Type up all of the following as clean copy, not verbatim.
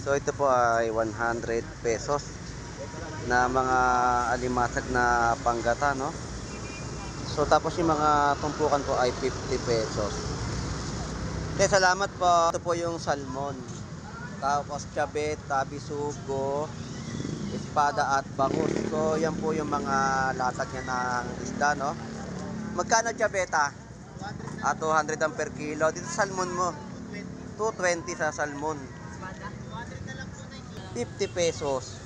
So ito po ay 100 pesos na mga alimasag na panggata, no? So tapos yung mga tumpukan po ay 50 pesos. Okay, salamat po. Ito po yung salmon. Tapos chabeta, bisugo, espada at bangus. So yan po yung mga latag niya ng isda, no? Magkano chabeta? 200 ang per kilo. Dito salmon mo, 220 sa salmon. 50 pesos.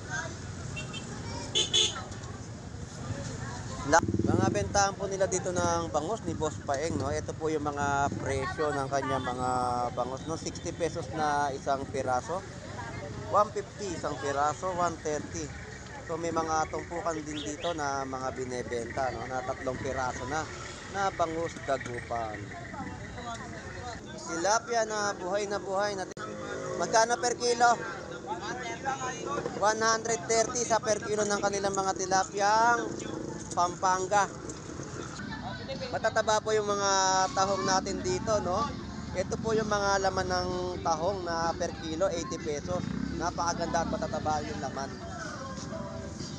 Mga bentahan po nila dito ng bangus ni Boss Paeng, no? Ito po yung mga presyo ng kanya mga bangus, no? 60 pesos na isang piraso, 150 isang piraso, 130. So may mga tumpukan din dito na mga binebenta, no? Na 3 piraso na bangus dagupan. Tilapia na buhay natin. Magkano per kilo? 130 sa per kilo ng kanilang mga tilapyang Pampanga. Matataba po yung mga tahong natin dito, no? Ito po yung mga laman ng tahong na per kilo 80 pesos. Napakaganda at matataba yung laman.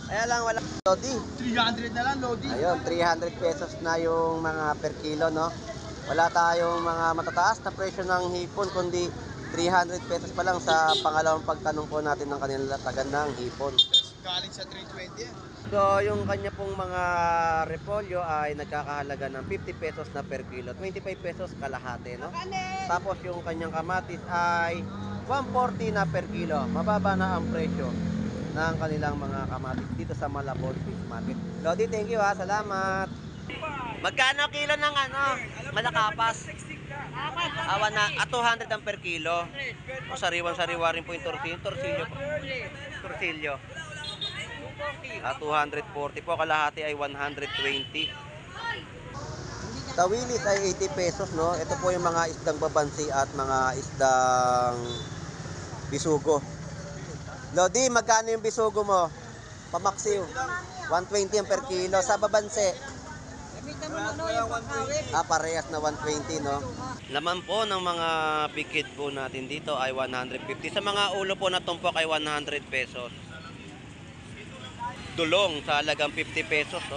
Kaya lang wala lodi. 300 na lang lodi. Ayun, 300 pesos na yung mga per kilo, no? Wala tayong mga matataas na presyo ng hipon, kundi 300 pesos pa lang sa pangalawang pagtanong po natin ng kanilang latagan ng hipon. Galing sa 320 yan. So yung kanya pong mga repolyo ay nagkakahalaga ng 50 pesos na per kilo, 25 pesos kalahati, no? Tapos yung kanyang kamatis ay 140 na per kilo. Mababa na ang presyo ng kanilang mga kamatis dito sa Malabon Fish Market. Lodi, thank you ha, salamat. Magkano kilo ng malakapas? 200 ang per kilo. O sariwan-sariwa rin po yung torsilyo. Torsilyo. 240 po, kalahati ay 120. Tawilis ay 80 pesos, no? Ito po yung mga isdang babansi at mga isdang bisugo. Lodi, magkano yung bisugo mo? Pamaksiw. 120 ang per kilo. Sa babansi? Parehas na 120, no? Laman po ng mga bikid po natin dito ay 150. Sa mga ulo po na tumpok ay 100 pesos. Dulong sa halagang 50 pesos, no?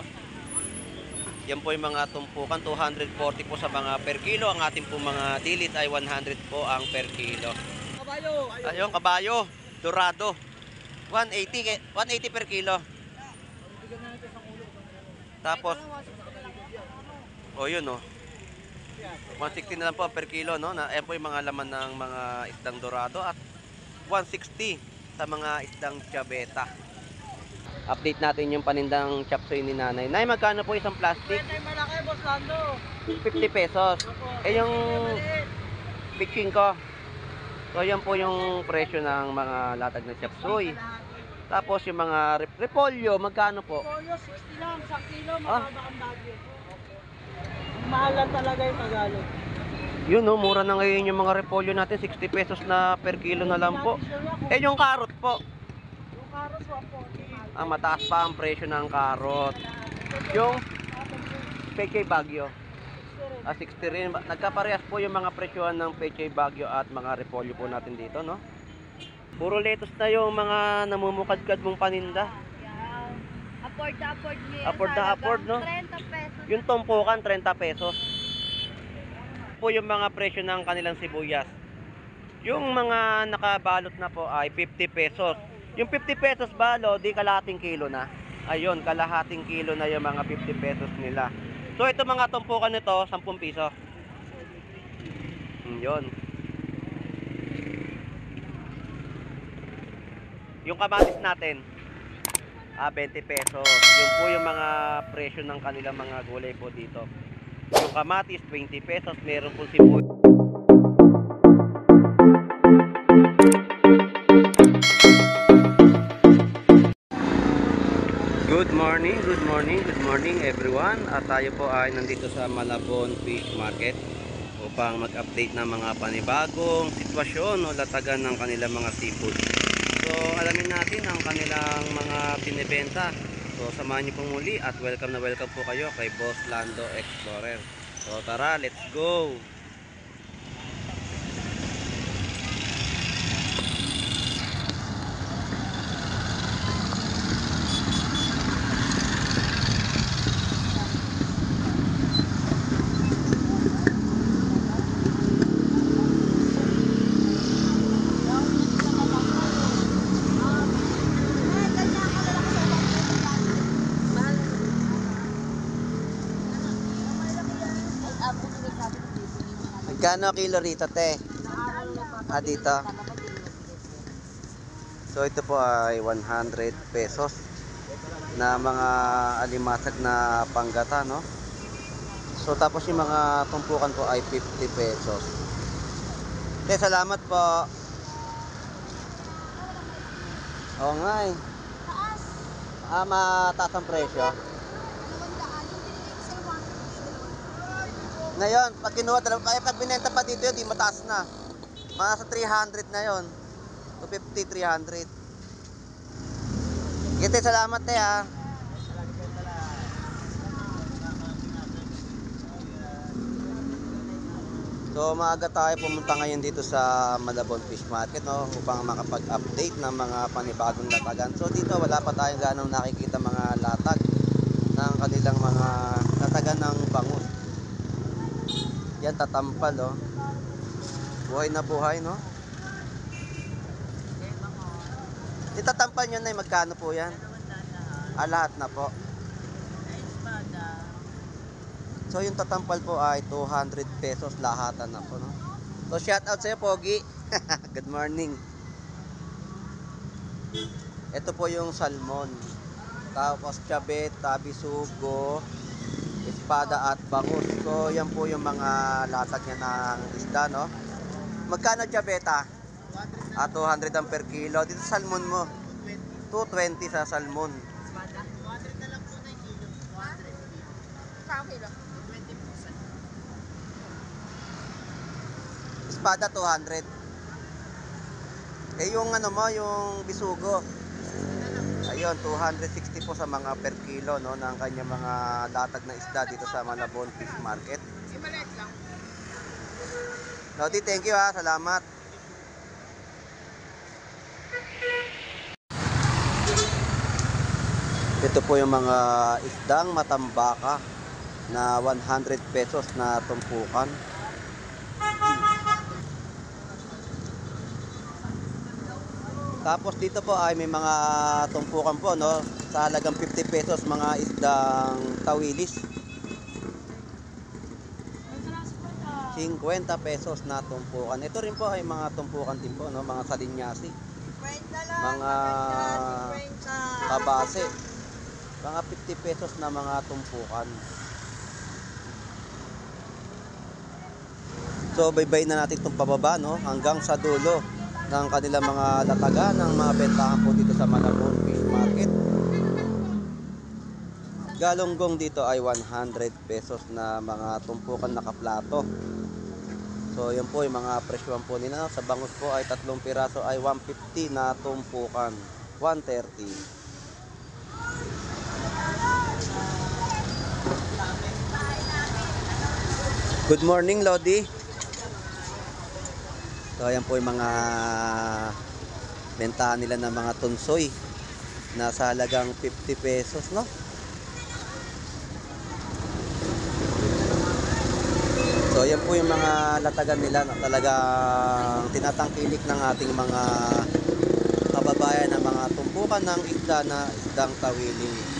Yan po yung mga tumpukan, 240 po sa mga per kilo. Ang ating po mga dilis ay 100 po ang per kilo. Kabayo. Ayun, kabayo, dorado. 180 per kilo. Tapos yun, no? 160 na lang po per kilo, no? Ayan po yung mga laman ng mga isdang dorado at 160 sa mga isdang chabeta. Update natin yung panindang chapsoy ni nanay. Nay, magkano po isang plastic? Malaki, Boss Lando. 50 pesos. Yung pitching ko. So, yan po yung presyo ng mga latag na chapsoy. Tapos yung mga repolyo, magkano po? Repolyo, 60 lang. 1 kilo, mababa ang bagyo. Mahal lang talaga yung Tagalog. Yun, no, mura na ngayon yung mga repolyo natin. 60 pesos na per kilo na lang po. Yung carrot po. Yung carrot, 140. Mataas pa ang presyo ng carrot. Yung Pechay Bagyo, 60 rin. Nagkaparehas po yung mga presyohan ng Pechay Bagyo at mga repolyo po natin dito, no? Puro lettuce na yung mga namumukadkad mong paninda. Afford na afford, no? 30 pesos. Yung tumpukan, 30 pesos. Po yung mga presyo ng kanilang sibuyas. Yung mga nakabalot na po ay 50 pesos. Yung 50 pesos balo, di kalahating kilo na. Ayun, kalahating kilo na yung mga 50 pesos nila. So ito mga tumpukan nito, 10 piso. Yun. Yung kamatis natin, 20 pesos. Yun po yung mga presyo ng kanilang mga gulay po dito. Yung kamatis, 20 pesos. Meron po sibuyas. Good morning everyone. At tayo po ay nandito sa Malabon Fish Market upang mag-update ng mga panibagong sitwasyon o latagan ng kanilang mga seafood. So alamin natin ang kanilang mga binibenta. So samahan niyo po muli at welcome po kayo kay Boss Lando Explorer. So tara, let's go! Magkano kilo rito, te? Ah, dito. So ito po ay 100 pesos na mga alimasag na panggata, no? So tapos yung mga tumpukan po ay 50 pesos. Te, salamat po. Oo nga eh. Ah, mataas ang presyo. Ngayon, pag kinuha, pag binenta pa dito yun, di mataas na. Mga sa 300 na yon. 250, 300. Kite, salamat te ha. So maaga tayo pumunta ngayon dito sa Malabon Fish Market, no, upang makapag-update ng mga panibagong latagan. So dito wala pa tayong ganong nakikita mga latag ng kanilang mga latagan ng bangus. Yan, tatampal, oh. Buhay na buhay, no? Itatampal nyo na, magkano po yan? Ah, lahat na po. So yung tatampal po ay 200 pesos lahatan na po, no? So shout out sa iyo, Pogi. Good morning. Ito po yung salmon. Tapos chabeta, bisugo, espada at bangus. So yan po yung mga latag niya ng isda, no? Magkano chabeta? Ah, 200 ang per kilo. Dito sa salmon mo, 220 sa salmon. 200 na lang po na yung kilo. 200. Saan kilo? 20%. Espada 200. Eh yung ano mo, yung bisugo, ayun, 260 po sa mga per kilo, no, ng kanyang mga latag na isda dito sa Malabon Fish Market. Maliit lang. Lodi, thank you ha, salamat. Ito po yung mga isdang matambaka na 100 pesos na tumpukan. Tapos dito po ay may mga tumpukan po, no, sa halagang 50 pesos mga isdang tawilis. 50 pesos na tumpukan. Ito rin po ay mga tumpukan din po, no, mga salinyasi, mga kabase, mga 50 pesos na mga tumpukan. So baybay na natin itong pababa, no, hanggang sa dulo ng kanilang mga latagan ng mga bentahan po dito sa Malabon Fish Market. Galonggong dito ay 100 pesos na mga tumpukan na kaplato. So yun po yung mga presyoan po nila. Sa bangus po ay 3 piraso ay 150 na tumpukan, 130. Good morning, Lodi. So ayan po yung mga bentahan nila ng mga tunsoy na sa halagang 50 pesos, no? So ayan po yung mga latagan nila na talagang tinatangkilik ng ating mga kababayan na mga tumpukan ng isda na isdang tawiling.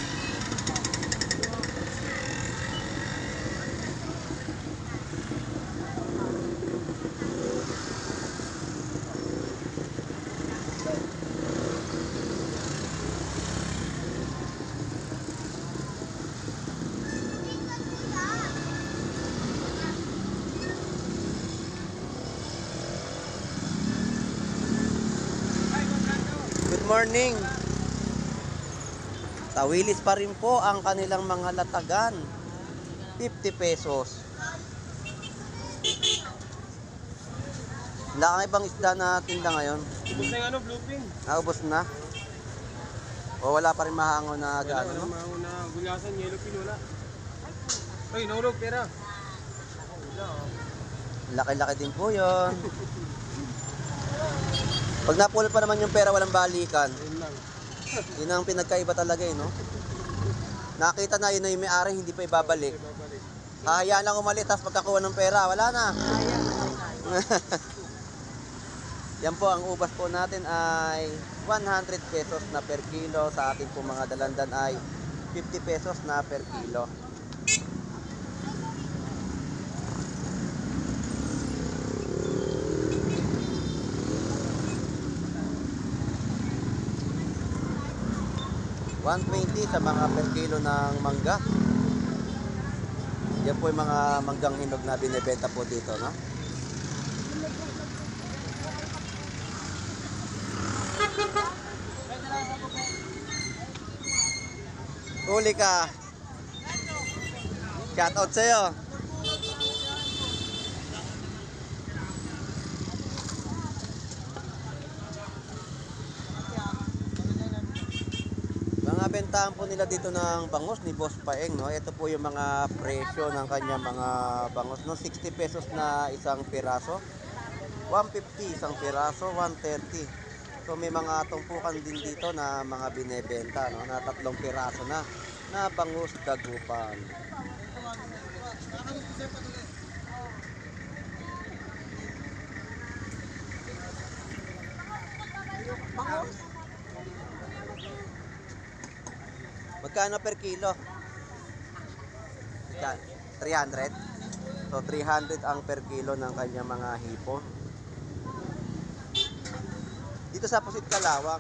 Good morning. Tawilis pa rin po ang kanilang mga latagan. 50 pesos. Wala kang ibang isda na tinda ngayon? Ubus na yung ano, bluefin. Naubos na? O wala pa rin mahango na Wala gaano, ka no? naman na gulyasan, yellow pin, wala. Ay, naulog, pera. Wala, oh. Laki-laki din po yon. Pag napulot pa naman yung pera, walang balikan. Ayun lang. Yun ang pinagkaiba talaga, eh, no? Nakita na yun na yung may-ari, hindi pa ibabalik. Babalik. Hahayaan lang umalit, tapos pagkakuha ng pera, wala na. Yan po, ang ubas po natin ay 100 pesos na per kilo. Sa ating po mga dalandan ay 50 pesos na per kilo. 120 sa mga per kilo ng mangga. Yan po yung mga manggang hinog na binibenta po dito, no? Huli ka. Shout out sa'yo. Mga bentahan po nila dito ng bangus ni Boss Paeng, no? Ito po yung mga presyo ng kanya mga bangus, no? 60 pesos na isang piraso, 150 isang piraso, 130. So may mga tumpukan din dito na mga binebenta, no? Na 3 piraso na bangus dagupan. Magkano per kilo? 300. So 300 ang per kilo ng kanyang mga hipon. Dito sa Pusit Kalawang,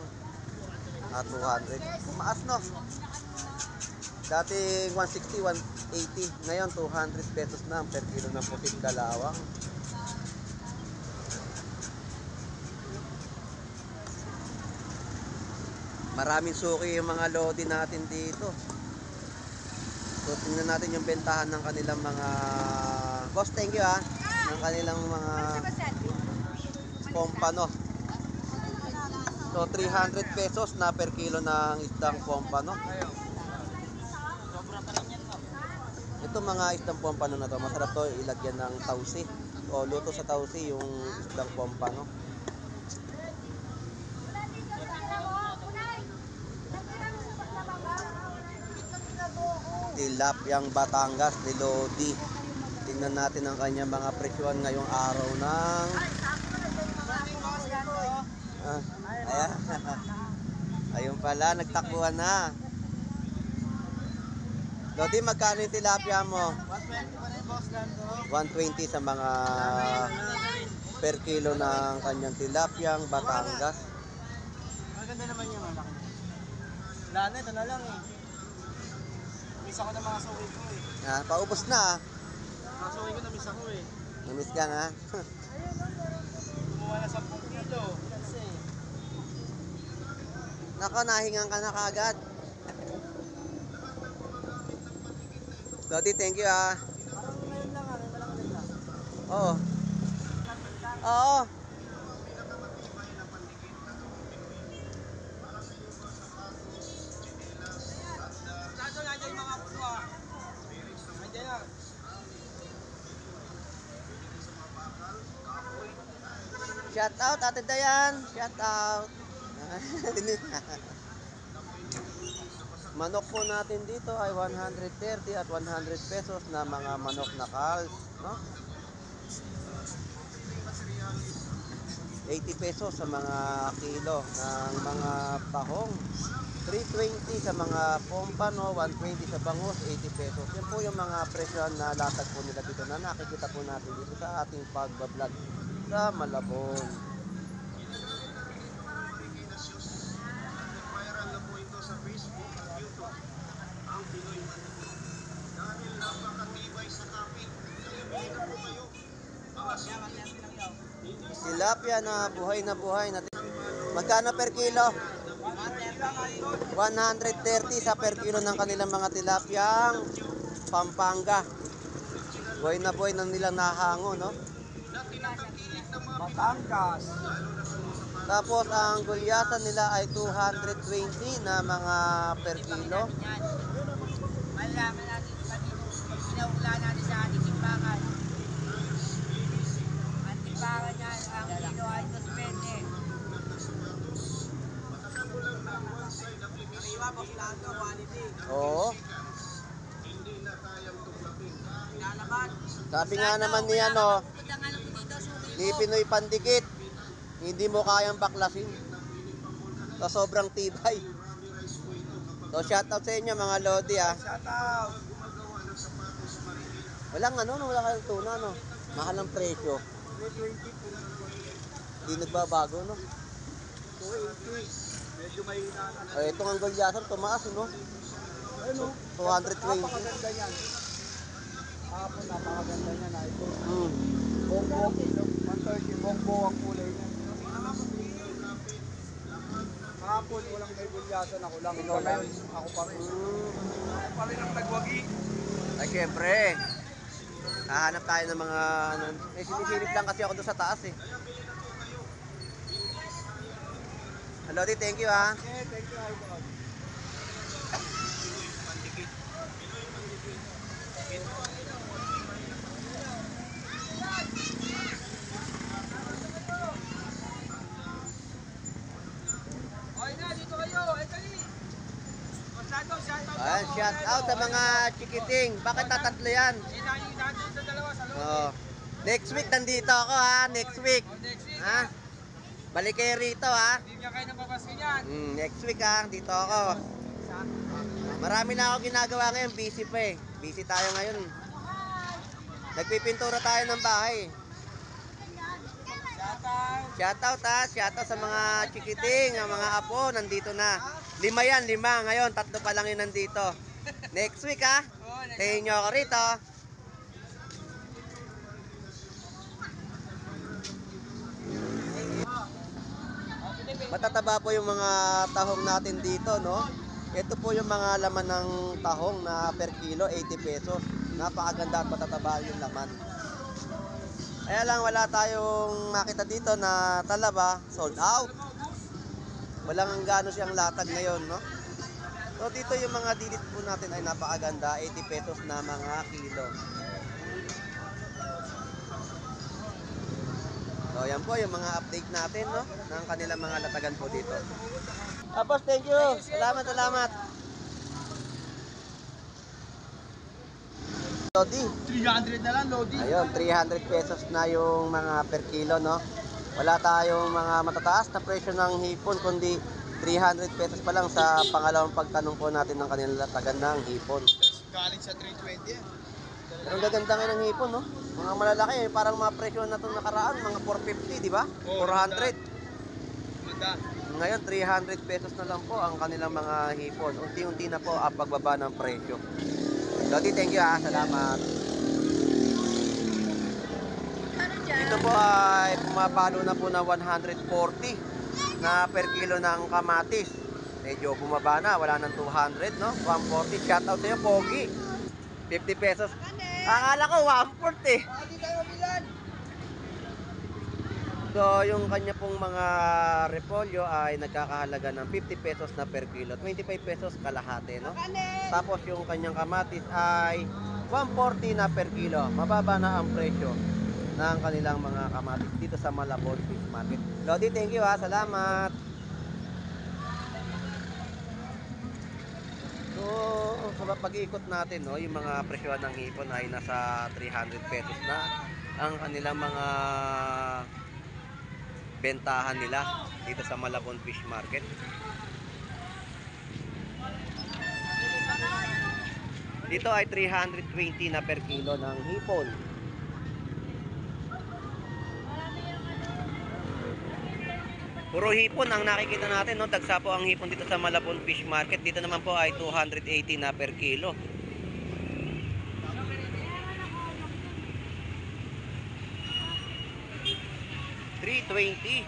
200. Maas, no? Dati 160, 180. Ngayon 200 pesos na ang per kilo ng Pusit Kalawang. Maraming suki yung mga lodi natin dito. So tingnan natin yung bentahan ng kanilang mga boss, thank you ha. Ng kanilang mga pompano. So 300 pesos na per kilo ng isdang pompano. Ito mga isdang pompano na to, masarap to ilagyan ng tausi o luto sa tausi yung isdang pompano. Tilapyang Batangas ni Lodi. Tingnan natin ang kanyang mga presyon ngayong araw ng ayan. Ayun pala, nagtakbuhan na. Lodi, magkano yung tilapia mo? 120 sa mga per kilo ng kanyang tilapyang Batangas. Maganda naman yung malaki. Wala na, ito na lang eh. Miss ako ng mga suwi ko eh. Paubos na. Mga suwi ko na-miss ako eh. Namiss ka nga. Kumuha na 10 kilo. Kasi Nako, nahingan ka na kagad. Lodi, thank you ha. parang ngayon lang ah, may malaki lang. Oo. Oo. Lalo na dyan yung mga puso ah. Nandiyan lang. Shout out, Ate Dayan. Shout out. Manok po natin dito ay 130 at 100 pesos na mga manok na calf, no? 80 pesos sa mga kilo ng mga tahong. 320 sa mga pompano, 120 sa bangus, 80 pesos. Yan po yung mga presyo na latag po nila dito na nakikita po natin dito sa ating pagbablog sa Malabon. Viral na po ito sa Facebook at YouTube. Ang Pinoy Manila. Dahil napakatibay sa kapit. Kaya bili na po kayo. Mga sulit. Tilapia na buhay na buhay. Magkano per kilo? 130 sa per kilo ng kanilang mga tilapyang Pampanga. Buhay na buhay na nilang nahango, no? Batangas. Tapos ang gulyasan nila ay 220 na mga per kilo. Malaman natin pag inaula natin sa ating simbangan. Ang simbangan niya, ang kilo ay 220. Iwa po sila ito, quality. Oo. Lalaban. Sabi nga naman ni ano, ni Pinoy Pandikit, hindi mo kayang baklasin. So sobrang tibay. So shout out sa inyo mga lodi ha. Shout out. Walang ano, wala kayong tuna no. Mahal ang presyo. 320 po. Hindi nagbabago no. 280. Medyo may hinaan. Ay, itong ang gulyasan, tumaas, no? Ano? 220. Napakaganda yan. Hapon, napakaganda niya na ito. Hmm. Bongbo, 130, bongbo ang kulay niya. Hapon, walang may gulyasan. Ako lang. Ikaw lang. Ako pa rin. Ako pa rin ang nagwagi. Ay, syempre. Hahanap tayo ng mga, ano, sinisilip lang kasi ako doon sa taas, eh. Hello, di, thank you, ha. Okay, thank you, Idol. Okay na, dito kayo. Ay, kali. Masyado, shout out. Ayan, shout out sa mga chikiting. Bakit tatatlo yan? Sinayin natin sa dalawa sa loob. Oh. Next week, nandito ako, ha. Next week. Next week, Ha? Balik kayo rito, ha. hindi niya kayo napapasin yan. Next week, ha. Dito ako. Marami na ako ginagawa ngayon. Busy pa, eh. Busy tayo ngayon. Nagpipintura tayo ng bahay. Shout out. Shoutout, ha. Shoutout sa mga chikiting, ang mga apo, nandito na. 5 yan, 5. Ngayon, 3 pa lang yun nandito. Next week, ha. Tayo nyo ako rito. Matataba po yung mga tahong natin dito, no? Ito po yung mga laman ng tahong na per kilo, 80 pesos. Napakaganda at matataba yung laman. Kaya lang wala tayong makita dito na talaba, sold out. Walang gano siyang latag ngayon, no? So dito yung mga dilit po natin ay napakaganda, 80 pesos na mga kilo. So yan po yung mga update natin, no? Ng kanilang mga latagan po dito. Tapos thank you. Salamat, salamat. Lodi. 300 na lang, Lodi. Ayun, 300 pesos na yung mga per kilo, no? Wala tayong mga matataas na presyo ng hipon, kundi 300 pesos pa lang sa pangalawang pagtanong po natin ng kanilang latagan ng hipon. Galing sa 320 yan. Pero ang gaganda nga ng hipon, no? Mga malalaki, parang mga presyo na itong nakaraan, mga 450, di ba? Oo, 400. Ganda. Ngayon, 300 pesos na lang po ang kanilang mga hipon. Unti-unti na po ang pagbaba ng presyo. Lodi, thank you, ha. Salamat. Dito po ay pumapalo na po na 140 na per kilo ng kamatis. Medyo bumaba na, wala nang 200, no? 140. Shout out sa'yo, Pogi. 50 pesos. Akala ko 140. Hindi tayo bilan. So, yung kanya pong mga repolyo ay nagkakahalaga ng 50 pesos na per kilo. 25 pesos kalahati, no? Tapos yung kanyang kamatis ay 140 na per kilo. Mababa na ang presyo ng kanilang mga kamatis dito sa Malabon Fish Market. Lodi, thank you, ha. Salamat. So, sa pag-iikot natin, no, yung mga presyo ng hipon ay nasa 300 pesos na ang kanilang mga bentahan nila dito sa Malabon Fish Market. Dito ay 320 na per kilo ng hipon. Puro hipon ang nakikita natin, no? Dagsa po ang hipon dito sa Malabon Fish Market. Dito naman po ay 280 na per kilo. $320.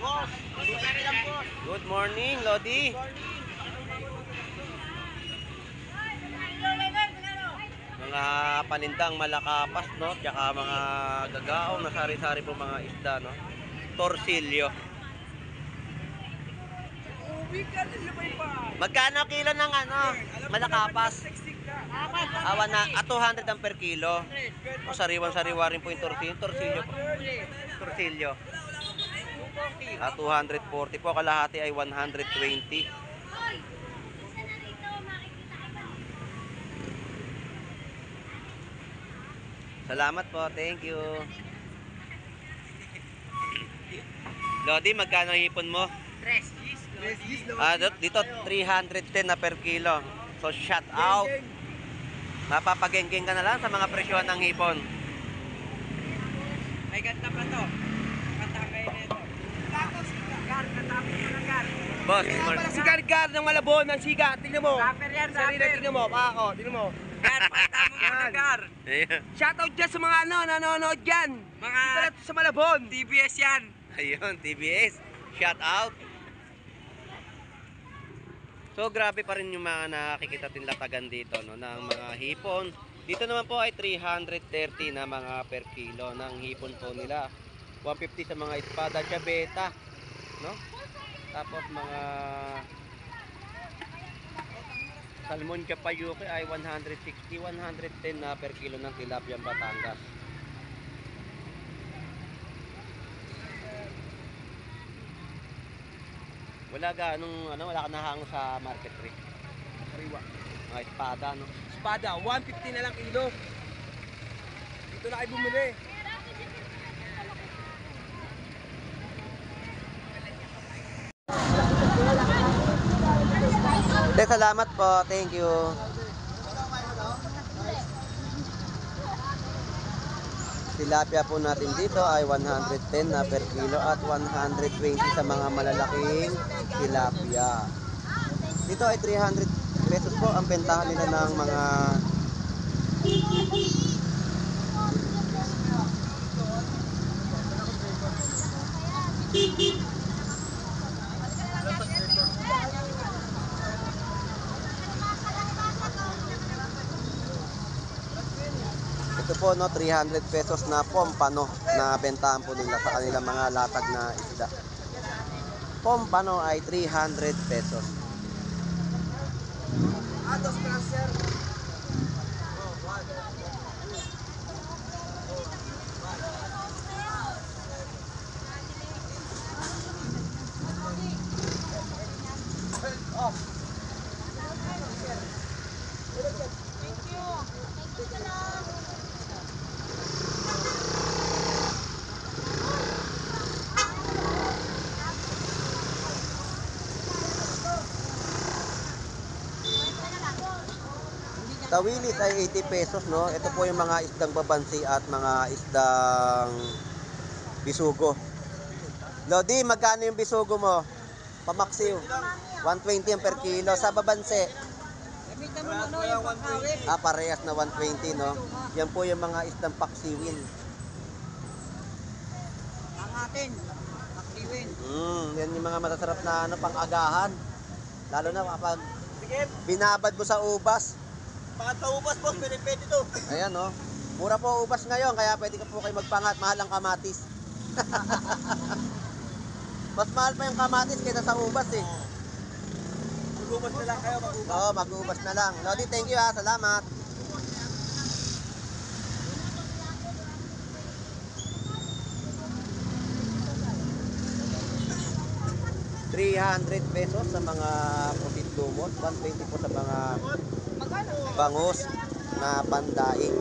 Boss, pwede lang, boss. Good morning, Lodi. Mga panindang malakapas, no? Tsaka mga gagaong na sari-sari po mga isda, no? Torsilyo. Magkano kilo ng ano? Malakapas? 200 ang per kilo. O sariwan-sariwa rin po yung torsilyo. Torsilyo po. Torsilyo. 240 po. Kalahati ay 120. Salamat po. Thank you. Lodi, magkano ang hipon mo? Dito 310 na per kilo. So shout out. Mapapagengeng ka na lang sa mga presyon ng hipon. May ganda pa to. Katangay na ito. Tapos, gar, katapos mo ng gar. Boss, Parang si Gargar ng Malabon, ng Siga. Tingnan mo. Sarili, tingnan mo. Ako, tingnan mo. Yan, pakita mo yung Gargar. Ayun. Shoutout dyan sa mga nanonood dyan. Mga dito lang sa Malabon. TBS yan. Ayun, TBS. Shout out. So grabe pa rin yung mga nakikita tin latagan dito no ng mga hipon. Dito naman po ay 330 na mga per kilo ng hipon po nila. 150 sa mga espada chabeta, no? Tapos mga salmon kapayuke ay 160, 110 na per kilo ng tilapia Batangas. Wala wala ka nahang sa market rate. Kariwa. Mga espada, no? Espada, 150 na lang kilo. Dito na kayo bumili. Salamat po. Thank you. Tilapia po natin dito ay 110 na per kilo at 120 sa mga malalaking tilapia. Dito ay 300 pesos po ang bentahan nila ng mga ito po no 300 pesos na pompano na bentahan po nila sa kanilang mga latag na isda. Pompano ay 300 pesos. Atos transfer. Tawilis ay 80 pesos, no? Ito po yung mga isdang babansi at mga isdang bisugo. Lodi, magkano yung bisugo mo? Pamaksiw. 120 ang per kilo. Sa babansi, Gamitan mo ano yung pagkawit. parehas na 120, no? Yan po yung mga isdang paksiwin. Ang atin, aktiwin. Yan yung mga masasarap na pang-agahan. Lalo na kapag binabad mo sa ubas. Pangat sa ubas, boss, pwede to. Ayan, no? Mura po ubas ngayon, kaya pwede ka po kayo magpangat. Mahal ang kamatis. Mas mahal pa yung kamatis kaysa sa ubas, eh. Mag-ubas na lang kayo, mag-ubas. Oo, mag-ubas na lang. Lodi, thank you ha. Salamat. ₱300 sa mga pusit lumot, 120 po sa mga bangus na pandaing,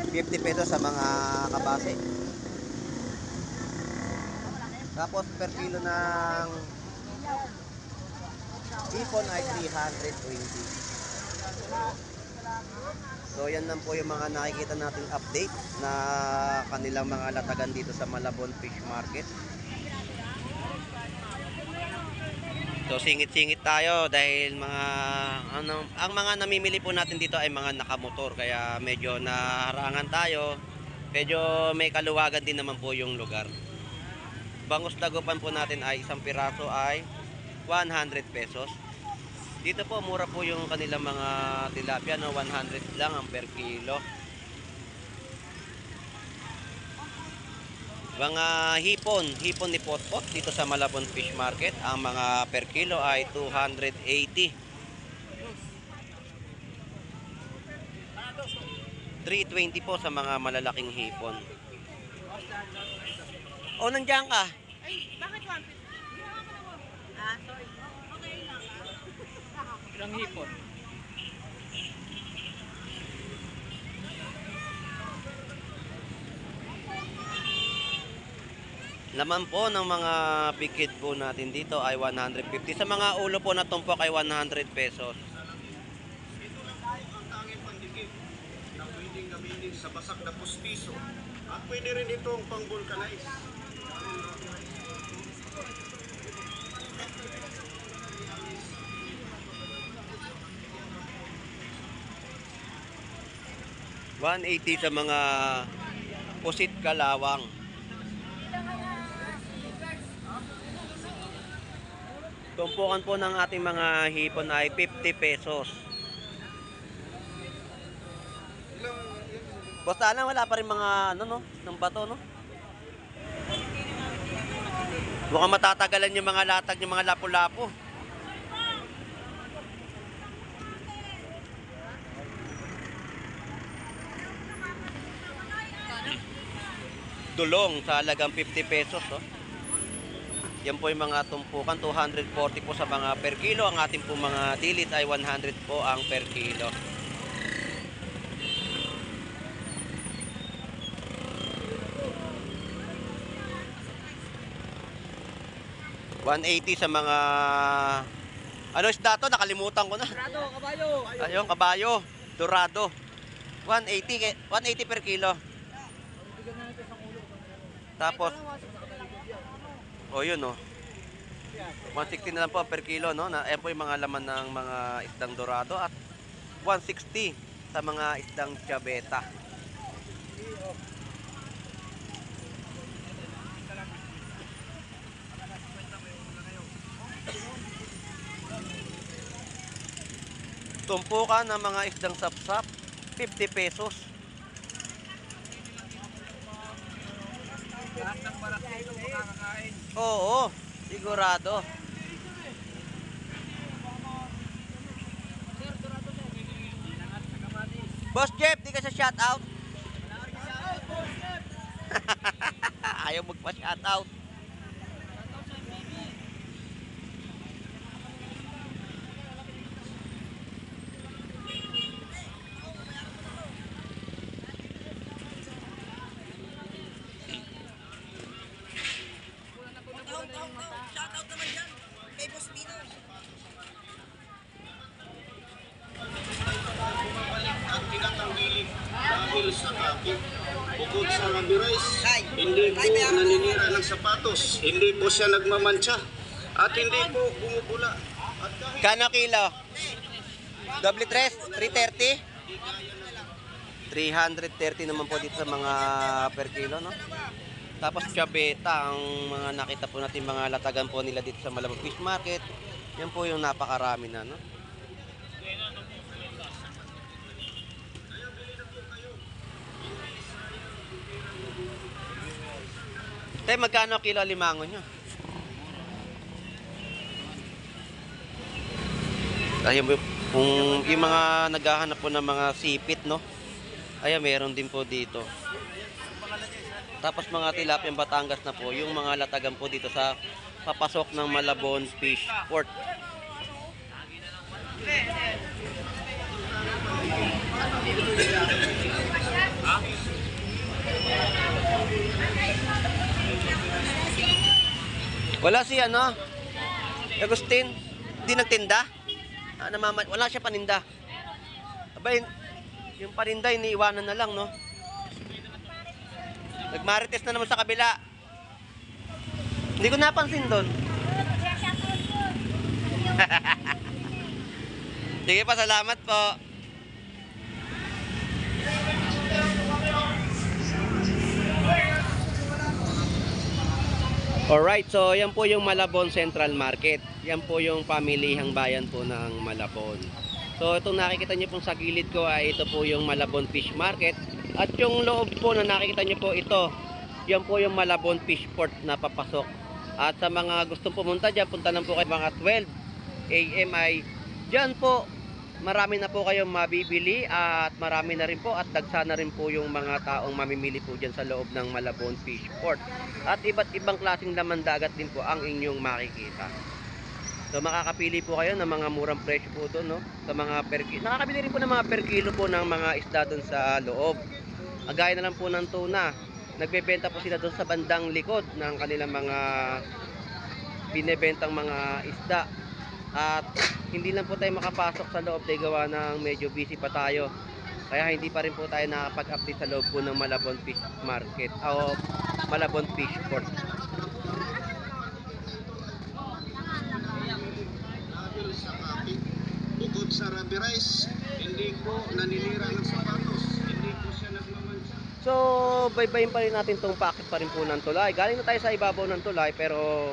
50 pesos sa mga kabase. Tapos per kilo ng hipon ay 320. So yan lang po yung mga nakikita nating update na kanilang mga latagan dito sa Malabon Fish Market. So singit-singit tayo dahil ang mga namimili po natin dito ay mga nakamotor, kaya medyo naharangan tayo. Medyo may kaluwagan din naman po yung lugar. Bangus dagupan po natin ay isang piraso ay 100 pesos. Dito po mura po yung kanilang mga tilapia, no? 100 lang ang per kilo. Mga hipon ni Potpot dito sa Malabon Fish Market, ang mga per kilo ay 280. 320 po sa mga malalaking hipon. O, nandiyan ka? Ay, bakit 150? Ah, sorry. Okay lang. Ilang hipon? Laman po ng mga bikid po natin dito ay 150. Sa mga ulo po na tumpok ay 100 pesos. Ito lang po ang tanging pandikit na pwedeng gamitin sa basak na pustiso at pwede rin itong pang-vulcanize. $180 sa mga pusit kalawang. Tumpukan po ng ating mga hipon ay 50 pesos. Boss, sana wala pa rin mga ano no, ng bato no. Mukhang matatagalan yung mga latag, yung mga lapu-lapo. Dulong sa halagang 50 pesos. Oh. Yan po yung mga tumpukan, 240 po sa mga per kilo. Ang ating po mga dilis ay 100 po ang per kilo. $180 sa mga ano isda to? Nakalimutan ko na. Dorado, kabayo. Ayun, kabayo, dorado. 180 per kilo. Tapos yun oh. 160 na lang po per kilo no. Ayan po yung mga laman ng mga isdang dorado at 160 sa mga isdang chaveta. Tumpukan ng mga isdang sapsap, 50 pesos. Oo, sigurado. Boss Jeff, di ka sa shoutout? Ayaw magpa-shoutout. Shoutout naman dyan kay Boss Pino. At tinatanggilik dahil sa kapit. Bukod sa rabirais, hindi po naninira ng sapatos, hindi po siya nagmamantsa, at hindi po bumubula. At kahit Kano kilo? Doble 3, 330? 330 naman po dito sa mga per kilo, no? Tapos chaveta, ang mga nakita po natin mga latagan po nila dito sa Malabon Fish Market. Yan po yung napakarami na, no? Tay, magkano kilo limango nyo? Ayun, kung yung mga naghahanap po ng mga sipit, no? Ayan, meron din po dito. Tapos mga tilapia Batangas na po, yung mga latagan po dito sa papasok ng Malabon Fish Port. Wala si ano, Agustin, di nagtinda? Wala siya paninda. Abay, yung paninda iniiwanan na lang, no? Nagmarites na naman sa kabila. Hindi ko napansin doon. Sige pa, salamat po. Alright, so yan po yung Malabon Central Market. Yan po yung pamilihang bayan po ng Malabon. So itong nakikita nyo pong sa gilid ko ay ito po yung Malabon Fish Market. At yung loob po na nakikita nyo po ito, yan po yung Malabon Fish Port na papasok. At sa mga gustong pumunta dyan, punta lang po kayo mga 12 AM ay dyan po. Marami na po kayong mabibili at marami na rin po at dagsa na rin po yung mga taong mamimili po dyan sa loob ng Malabon Fish Port. At iba't ibang klaseng laman dagat din po ang inyong makikita. So makakapili po kayo ng mga murang presyo po doon, no? Sa mga per kilo. Nakakabili rin po ng mga per kilo po ng mga isda doon sa loob. Agaya na lang po ng tuna. Nagbebenta po sila doon sa bandang likod ng kanilang mga binebentang mga isda. At hindi lang po tayo makapasok sa loob dahil gawa ng medyo busy pa tayo. Kaya hindi pa rin po tayo nakapag-update sa loob po ng Malabon Fish Market o Malabon Fish Port. Rubby Rice, hindi po naninira ng sapatos, hindi po siya nagmamantsa. So, baybayin pa rin natin tong packet pa rin po ng tulay. Galing na tayo sa ibabaw ng tulay, pero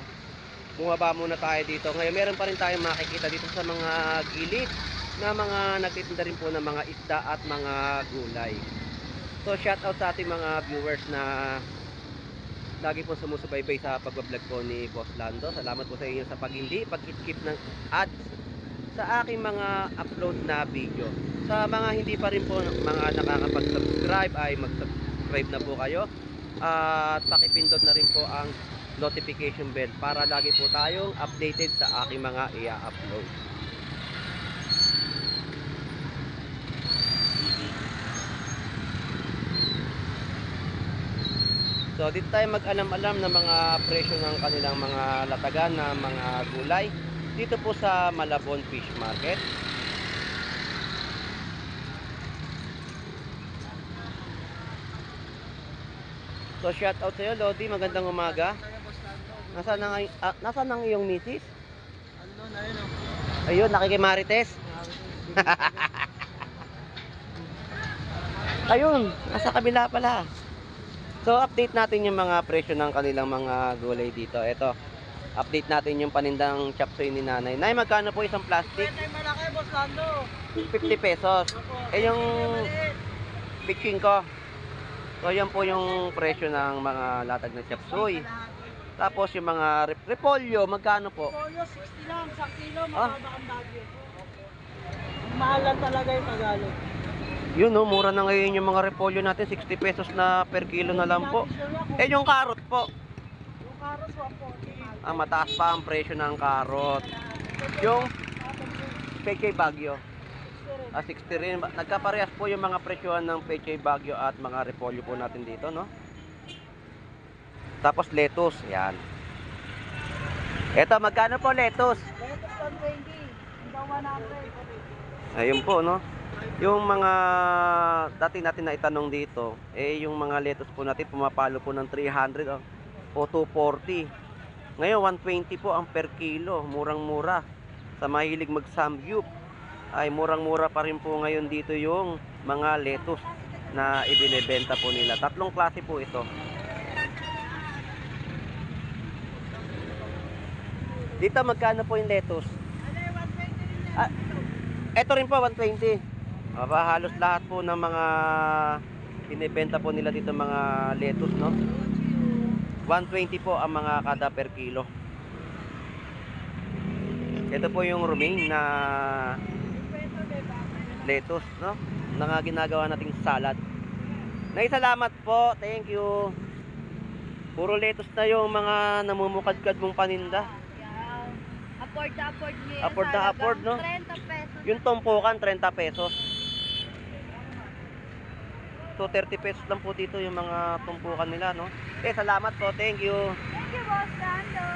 bumaba muna tayo dito. Ngayon, meron pa rin tayong makikita dito sa mga gilid na mga nagtitinda rin po ng mga isda at mga gulay. So, shout out sa ating mga viewers na lagi po sumusubaybay sa pagbablog po ni Boss Lando. Salamat po sa inyo sa pag-skip ng ads sa aking mga upload na video. Sa mga hindi pa rin po mga nakakapag-subscribe ay mag-subscribe na po kayo. At pakipindot na rin po ang notification bell para lagi po tayong updated sa aking mga i-upload. So dito tayo mag-alam-alam ng mga presyo ng kanilang mga latagan na mga gulay dito po sa Malabon Fish Market. So shout out sa iyo, Lodi, magandang umaga. Nasaan ang iyong misis? Ano na yun, Ayun, nakikimarites. Ayun, nasa kabila pala. So update natin yung mga presyo ng kanilang mga gulay dito. Ito, update natin yung panindang chapsuy ni nanay. Nay, magkano po isang plastic? Pwede malaki, Boss Lando. 50 pesos. Eh yung bitching ko. So yan po yung presyo ng mga latag na chapsuy. Tapos yung mga repolyo, magkano po? Polyo, 60 lang. 1 kilo, Ah. mababa ang bagyo. Mahal lang talaga yung Tagalog. Yun no, mura na ngayon yung mga repolyo natin. 60 pesos na per kilo na lang po. Eh yung carrot po. Yung karos, 140. Mataas pa ang presyo ng carrot. Yung Pechay Bagyo. 60 rin. Nagkaparehas po yung mga presyohan ng Pechay Bagyo at mga repolyo po natin dito, no? Tapos lettuce, yan. Eto, magkano po lettuce? Lettuce 120. Hanggang 100. Ayun po, no? Yung mga dati natin na itanong dito, yung mga lettuce po natin pumapalo po ng 300 o 240. Ngayon 120 po ang per kilo, murang-mura. Sa mahilig mag-samgyup ay murang-mura pa rin po ngayon dito yung mga lettuce na ibinebenta po nila. Tatlong klase po ito. Dito magkano po yung lettuce? Ito rin po 120. Halos lahat po ng mga binebenta po nila dito mga lettuce, no? 120 po ang mga kada per kilo. Ito po yung romaine na lettuce, no? Na ginagawa nating salad. Salamat po, thank you. Puro lettuce na yung mga namumukadkad mong paninda. Afford na afford niya. Afford na afford, no? 30 pesos. Yung tumpukan 30 pesos. So 30 pesos lang po dito yung mga tumpukan nila, no? Salamat po, thank you. Thank you, Boss Lando.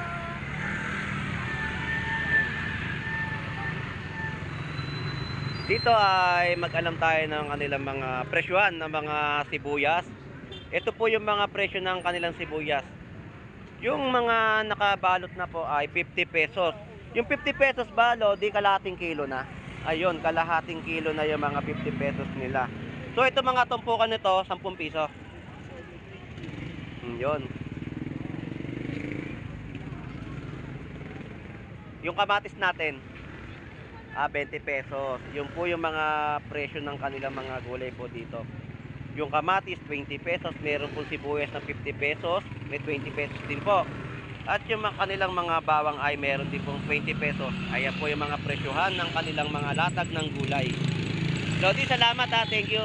Dito ay mag-alam tayo ng kanilang mga presyuhan ng mga sibuyas. Ito po yung mga presyo ng kanilang sibuyas. Yung mga nakabalot na po ay 50 pesos. Yung 50 pesos balo, di kalahating kilo na. Ayun, kalahating kilo na yung mga 50 pesos nila. So ito mga tumpukan nito, 10 piso. Yun. Yung kamatis natin, 20 pesos. Yun po yung mga presyo ng kanilang mga gulay po dito. Yung kamatis, 20 pesos. Meron po sibuyas na 50 pesos. May 20 pesos din po. At yung kanilang mga bawang ay meron din pong 20 pesos. Ayan po yung mga presyohan ng kanilang mga latag ng gulay. Lodi, salamat ha. Thank you.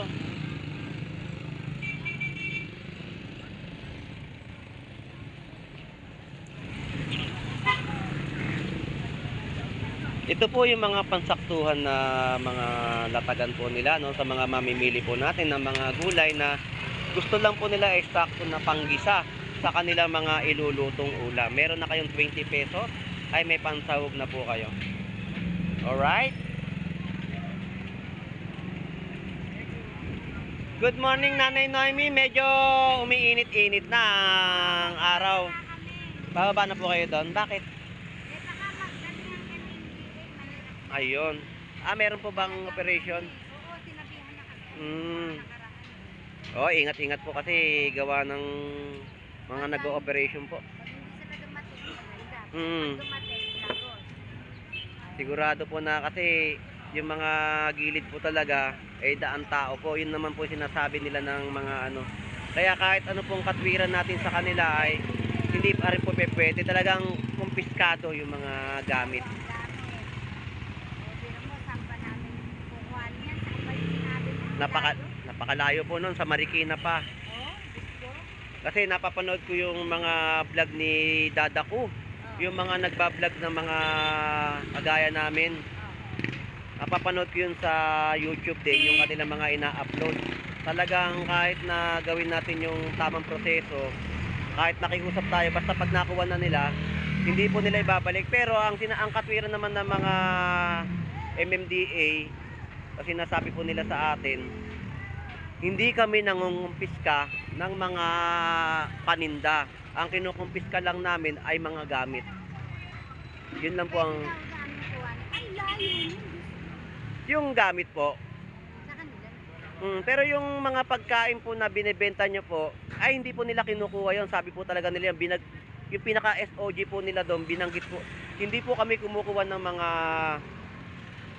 Ito po yung mga pansaktuhan na mga latagan po nila, no, sa mga mamimili po natin ng mga gulay na gusto lang po nila ay sakto na panggisa sa kanilang mga ilulutong ulam. Meron na kayong 20 pesos, ay may pansahog na po kayo. Alright? Good morning, Nanay Noemi. Medyo umiinit-init na ang araw. Bababa na po kayo doon. Bakit? Ayun. Meron po bang operation? Oo, sinabihan na kami. Mm. Nakaraan. Oh, ingat-ingat po kasi gawa ng mga nag-ooperation po. Pag hindi sila dumating, maganda. Mm. Pag dumating, lagos. Sigurado po na kasi yung mga gilid po talaga ay daan tao po. Yun naman po sinasabi nila ng mga ano. Kaya kahit ano pong katwiran natin sa kanila ay hindi pa rin po pwede. Talagang kumpiskado yung mga gamit. Ang dami. O, biro mo, saan ba namin kukuhaan yan? Saan ba yung sinabi mo? Napakalayo po nun sa Marikina pa. Oo, gusto. Kasi napapanood ko yung mga vlog ni Dada ko. Yung mga nagbablog ng mga kagaya namin. Napapanood ko yun sa YouTube din, yung kanilang mga ina-upload. Talagang kahit na gawin natin yung tamang proseso, kahit nakiusap tayo, basta pag nakuha na nila, hindi po nila ibabalik. Pero ang katwiran naman ng mga MMDA, kasi nasabi po nila sa atin, hindi kami nangungumpiska ng mga paninda. Ang kinukumpiska lang namin ay mga gamit. Yun lang po ang Ang layo yun. yung gamit po. Sa kanila. Pero yung mga pagkain po na binebenta nyo po, ay hindi po nila kinukuha yun. Sabi po talaga nila, yung pinaka SOG po nila doon, binanggit po. Hindi po kami kumukuha ng mga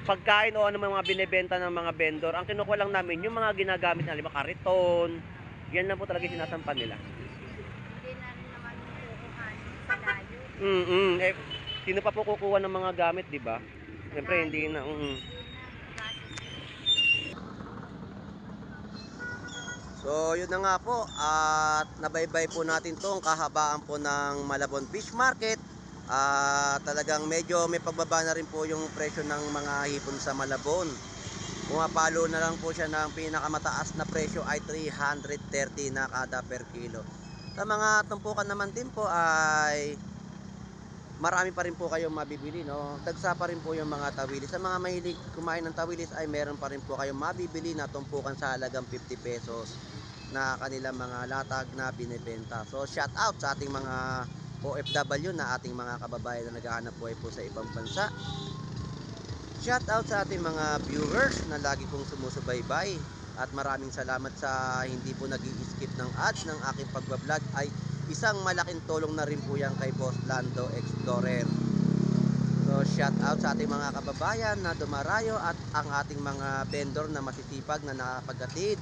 pagkain o ano mga binebenta ng mga vendor. Ang kinukuha lang namin, yung mga ginagamit na, lima kariton, yan lang po talaga yung sinasampan nila. Hindi na rin naman kukuhaan sa layo. Eh, sino pa po kukuha ng mga gamit, di ba? Siyempre, hindi na. Gases. So, yun na nga po. At nabaybay po natin tong kahabaan po ng Malabon Fish Market. Talagang medyo may pagbaba na rin po yung presyo ng mga hipon sa Malabon. Pumapalo na lang po siya ng pinakamataas na presyo ay 330 na kada per kilo. Sa mga tumpukan naman din po ay marami pa rin po kayong mabibili, no? Dagsa pa rin po yung mga tawilis. Sa mga mahilig kumain ng tawilis ay meron pa rin po kayong mabibili na tumpukan sa halagang 50 pesos na kanilang mga latag na binebenta. So shout out sa ating mga OFW na ating mga kababayan na naghahanap buhay po sa ibang bansa. Shout out sa ating mga viewers na lagi pong sumusubaybay. At maraming salamat sa hindi po nag-i-skip ng ads ng aking pagbablog, ay isang malaking tulong na rin po yan kay Boss Lando Explorer. So shout out sa ating mga kababayan na dumarayo at ang ating mga vendor na masisipag na nakapaghatid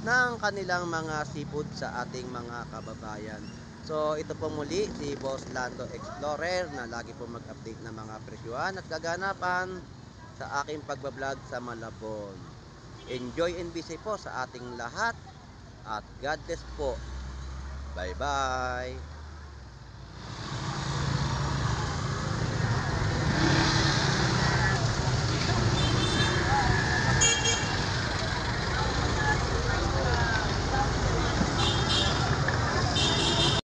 ng kanilang mga seafood sa ating mga kababayan. So ito po muli si Boss Lando Explorer na lagi po mag-update ng mga presyuhan at kaganapan sa aking pagbablog sa Malabon. Enjoy and be safe po sa ating lahat at God bless po. Bye bye.